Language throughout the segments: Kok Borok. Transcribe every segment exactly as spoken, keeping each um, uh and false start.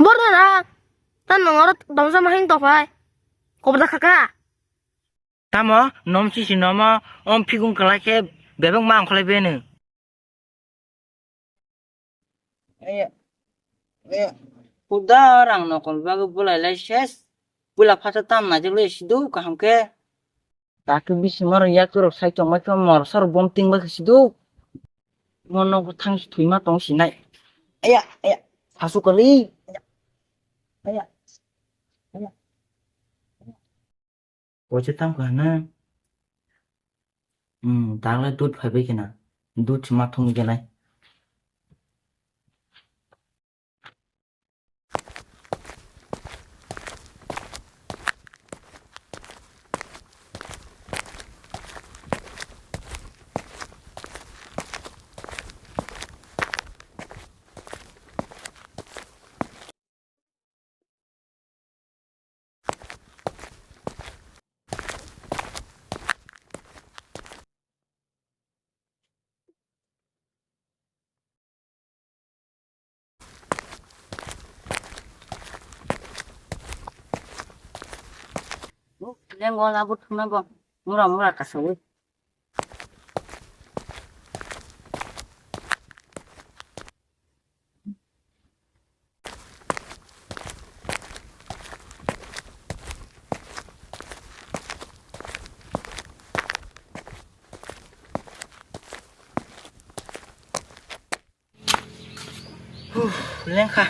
Porno na. Tan nang oro domsa ma hing tophai. Kobda khaka. Tamo nom sisi nomo om phigong kwlai khe bebak ma ongkholai beno. Aya, aya. Kuda rang nokol bagwi bulai lai ses. Pula phata tam najak lai sidu kaham khe. Dakhe bisi maro yak rok sai tong mai khe mor sor bom ting bai khe sidu. Mo nogo thang si thwima tong sinai. Aya, aya. Sasu kali. Aya. Aya. Waisa tamo kha na? Hmm, dagle dud phaibai khe na. Dud se ma thung gelai. Lengo labo thumna bo mura mura kasawi. Huh, lengkha.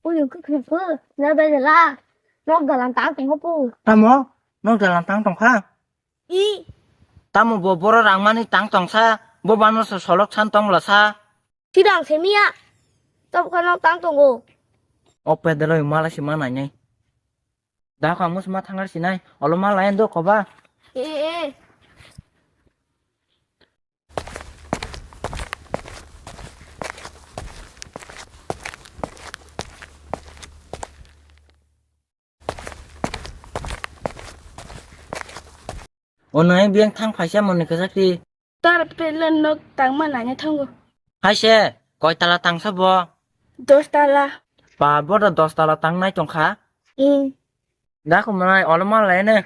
Uy, khe khe khe, na bai la. Nok dalan tang tong pu. Tamo? Nok dalan tang tong kha? I. Tamo bo boro rangmani tang tong sa? Bo bano so solok san tong la sa? Sidang semiya. Tok kha nok tang tongo. O pedaloi mala si ma nai nai. Da kha mus ma thangar sinai. Olo ma layan do koba. E, e. O nai biyang thang phaisa moni kwchak ti. Tar pele nok tangma nanya thango. Haise, koi tala tangsa bo? Dos tala. Ba, bo da dos tala tangnai tongkha? Hmm. Da kho manai, olo ma lai ne.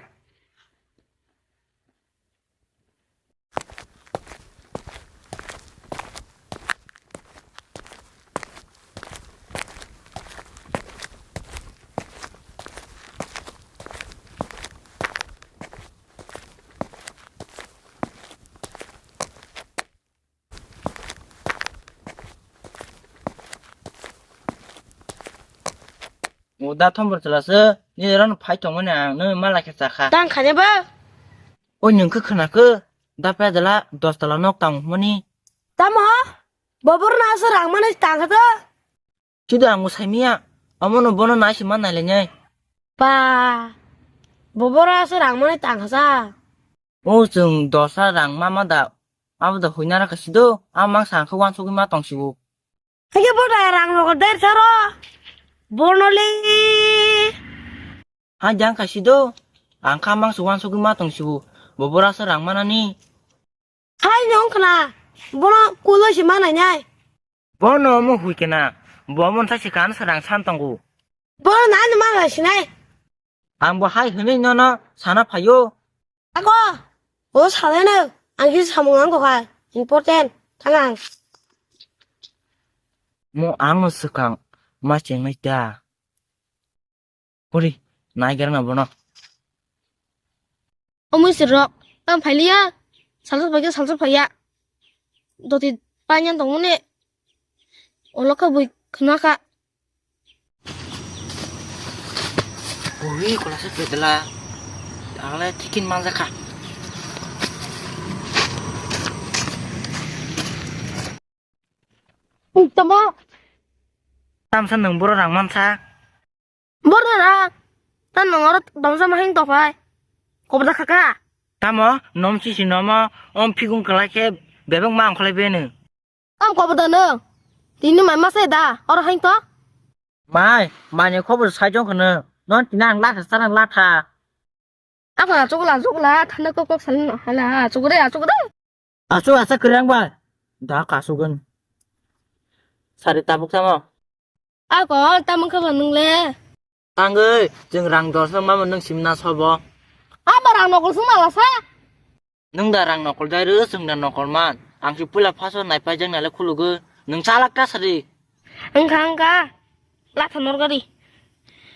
O da thombor chwla se, ni ron phai tongmani ang, nw mala khe chakha. Tang khani ba? O nwng khe khwna khe, da pedala dos tala nok tang mani. Tamo? Bobor na se rang mani tang kha to? Chido ang bo saimiya, omono bono nai se ma nai le nai. Ba, bobor na se rang mani tang kha sa? O chwng dos tala rang ma ma da, abo da huina ra kha sido, a mang sa khe wansugwi ma tong sibo. Haikhe bo da rang rogo der saro. Bono le. Ha jang kha sido. Ang kha mang suwan sugwi ma tong sibu. Bo bora se rang manani. Hai nyong khna. Bono kulo si ma nai nai. Bono mo hui kena. Bo mon sa si kan se rang san tongo. Bono nai ma nai sinai. Ang bo hai hwnwi nono sana phaio. Ako, o saleno, ang kisa samung ang kokha, important, thangang. Mo ang swkang ma chengnai ta. Puri, nai garna bono. Omui sirok, ang phailiya, salsa phaiya, salsa phaiya. Doti panyan tongmani, olokha bui khna kha. Ui, kola se pedala. Tangle tikin manjakha. Tamo? Tamsa nwng boro rang mansa? Boro rang. Ta nwng oro domsa ma hing tophai. Kobda khaka. Tamo? Nom sisi nomo, om phigong kwlai khe bebak ma ongkholai beno. Tam kobodano. Tini mai masa da. Oro hain to. Mai, mai ni khobor sai jong khno. Non tina ang latha sana latha. Ako achukla achukla thanda kok kok sal hala achukre achukre. Asu asa kwrang ba. Da kasugwn. Sari tabuk tamo. Ako tamung kha ba nung le. Tangwi, jwng rang dos rok mamo nung simna sobo. Abo rang nokol sung mala sa. Nung da rang nokol dai rw, chwng da nokol man. Ang si puila phaso nai pai jang nale khulugo. Nung chalak ta sari. Wngkha wngkha. Latha nor gari.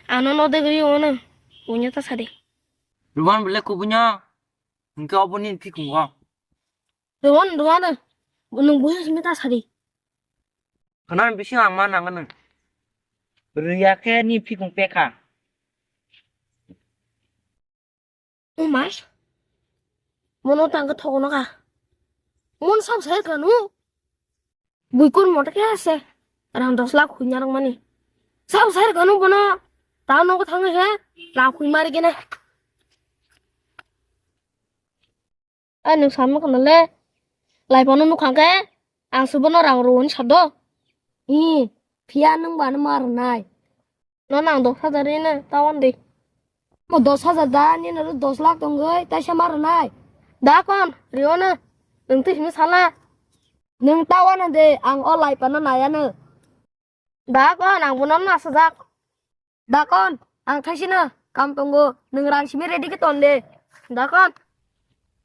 Ano no degri ono. Unya ta sari. Ruan bele kubunya. Hingke obo nini phikungo. Ruan, ruan, nung buya simi ta sadi. Khana bising ang ma nang nung. Riya khe ni phikung pekha. O ma. Mono tang khe thogono kha. Mon sam sai kanu. Buikon moto khe ase. Rang dos lakh khuina rwngmani. Sabo sai rwkha nung bono. Tao nogo thangwi khe. Lakh khui mari kene. Ai nwng samno khna le. Laipano nukha khe. Ang se bono rang rwni sado. Hi. Phiya nung bano ma rwnai. No nang dos hajar ri no, ta wan di. Mo dos hajar da, nini ro dos lakh tongwi, taisa ma rwnai. Da kon, rio no. Nwng twi hwnwi sala. Nwng ta wan de, ang o lai pano nai ano. Da kon, ang bono no asajak. Da kon, ang thaisino, kam tongo. Nwng rang simi ready khe ton de. Da kon.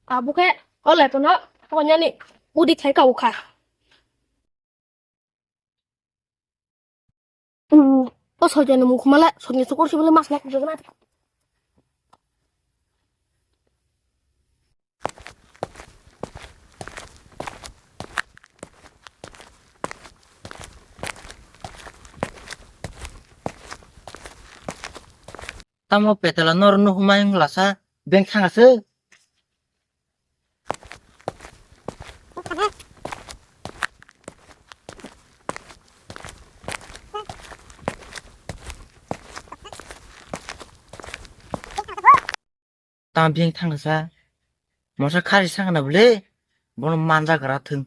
Abo khe, o lai pano, pokonyani, udi khai ka ukha. O soitani mukhumale, soitani sokor sibole mas mak jogna. Tamo petela nor nuhumai wng lasa, beng thang aswk. Tamo beng thang kasa. Mosa khari sangna bole. Bono manja gra thung.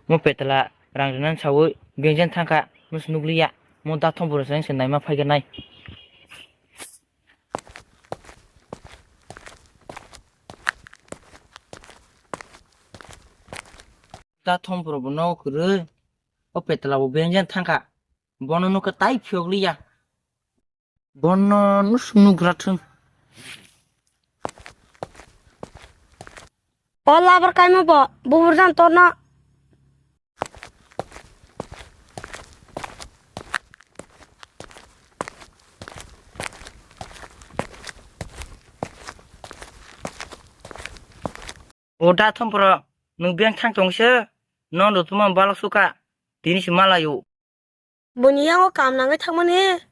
Mo petela rang rwna sawi bengjan thangkha, mo se nukliya. Mo dathom bwrwi se naima phaiganai. Dathom bwrwi bo nogo kwrwi. O petela bo bengjan thangkha. Bono nukha tai phiyokliya. Bono nus-, nugra thung. O labar kaima bo, bubur jan torno. O dathom bwrwi, nwng beng thang tong se, nono tuma balok suka, tini si malayo. Boni yango kam nangwi thangmani,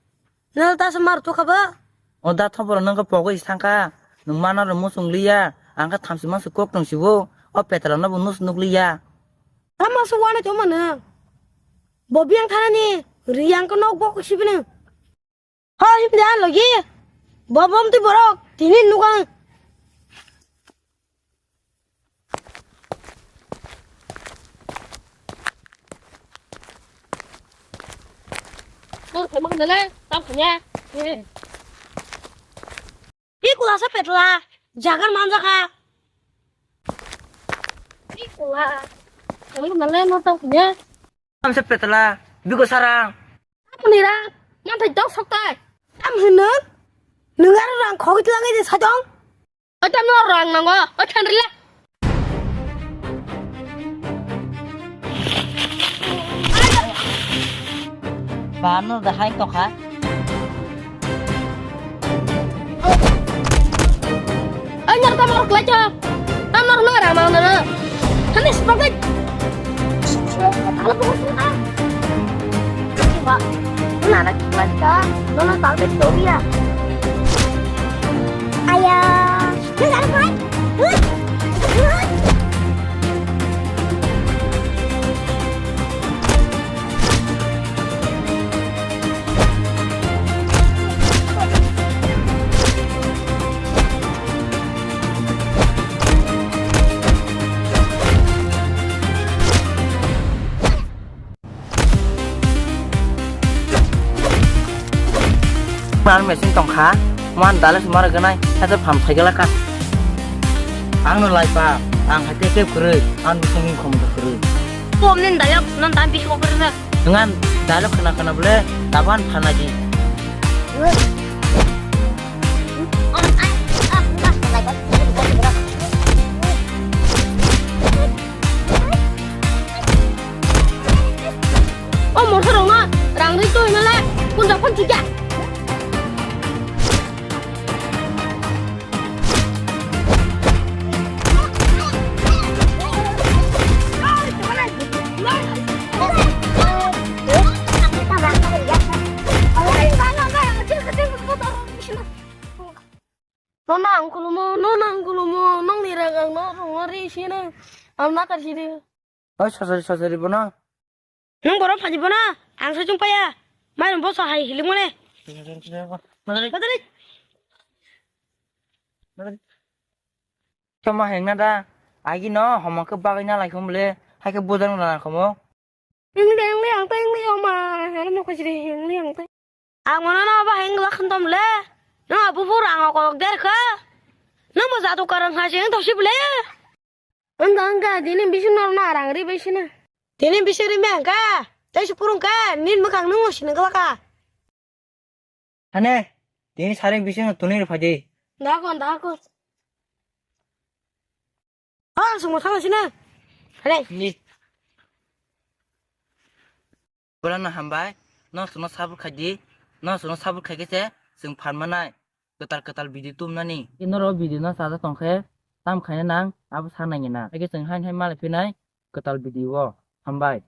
nwng ta se mar tukha ba? O dathom bwrwi nwng khe pogwi si thangkha, nwng mana rw muchung liya, ang khe thamsi mangsi kok tong sibo, o petela no bo nus nuk liya. Tamo se wanai tongma nwng? Bo biyang thanani, riyang khe nok bok sibini. Hoi, himdi a logi. Bo bom twi borok, tini nugang. Nang khaima khanale, tam khanya. He. Hi kula sa petla, jagar manjaka. Hi kula. Khaima khanale, no tam khanya. Tamse petla, bigo sarang. Amni rang, manthai dok soktai. Tam hinung, nung aro rang khogit lagai de sajong. Oi, tam no rang nango, oi, than rile. Bano da hai tokha. Ai, nyar ta mor klai cha. Ta mor na ra ma na. Hani spak dai. Ala ko na. Wa. Na na klai cha. No na ta de to ya. Aya. Ni ga phai. Ang machine tongkha, man dalai se mara ganai, hata pham thai gala ka. Ang no lai pa, ang hate ke kwrwi, ang no songin khom da kwrwi. Pom nin dalai, non dan bi khok kwrwi na. Ngan dalai khana khana bole, taban phana di. O morsa rok no rang ri twi male, kun jak phang chikya. Nono ang kulumo, nono ang kulumo, nongni rang ang no rongo ri sino. Ang nakar sidi. Oi, sosori, sosori bono. Nung borok phaji bono, ang soi chung paya. Mai rung boso hai hiling mone. Madari. Madari. Madari. Toma hengna da. Agi no, homo ke bagai na lai khum le. Hai ke bodang na khum. Engli, engli, ang ta engli, oma. Ano mo kajri, engli, ang ta. Ang mano no ba heng lakhan tom le. No abu pur ang okok der kha. No mo jadu karang ha jeng to sib le. Ang ta ang ka, dini bisu no na rang ri bisu na. Dini bisu ri me ang ka. Tai su purung ka, nin makang nung sini kala ka. Hane, tini sareng bising tuni rw phaidi. Dakon, dakon. Ah, sungmo thang sini. Hane. Ni. Pura no hambai. No suno sabur khaidi. No suno sabur khaike se sung phan manai. Ketal ketal video tum nani. Inoro video no saja tongkhe tam khaina nang abo sa nang na. Ege sung hain hain malai phinai ketal video o. Hambai.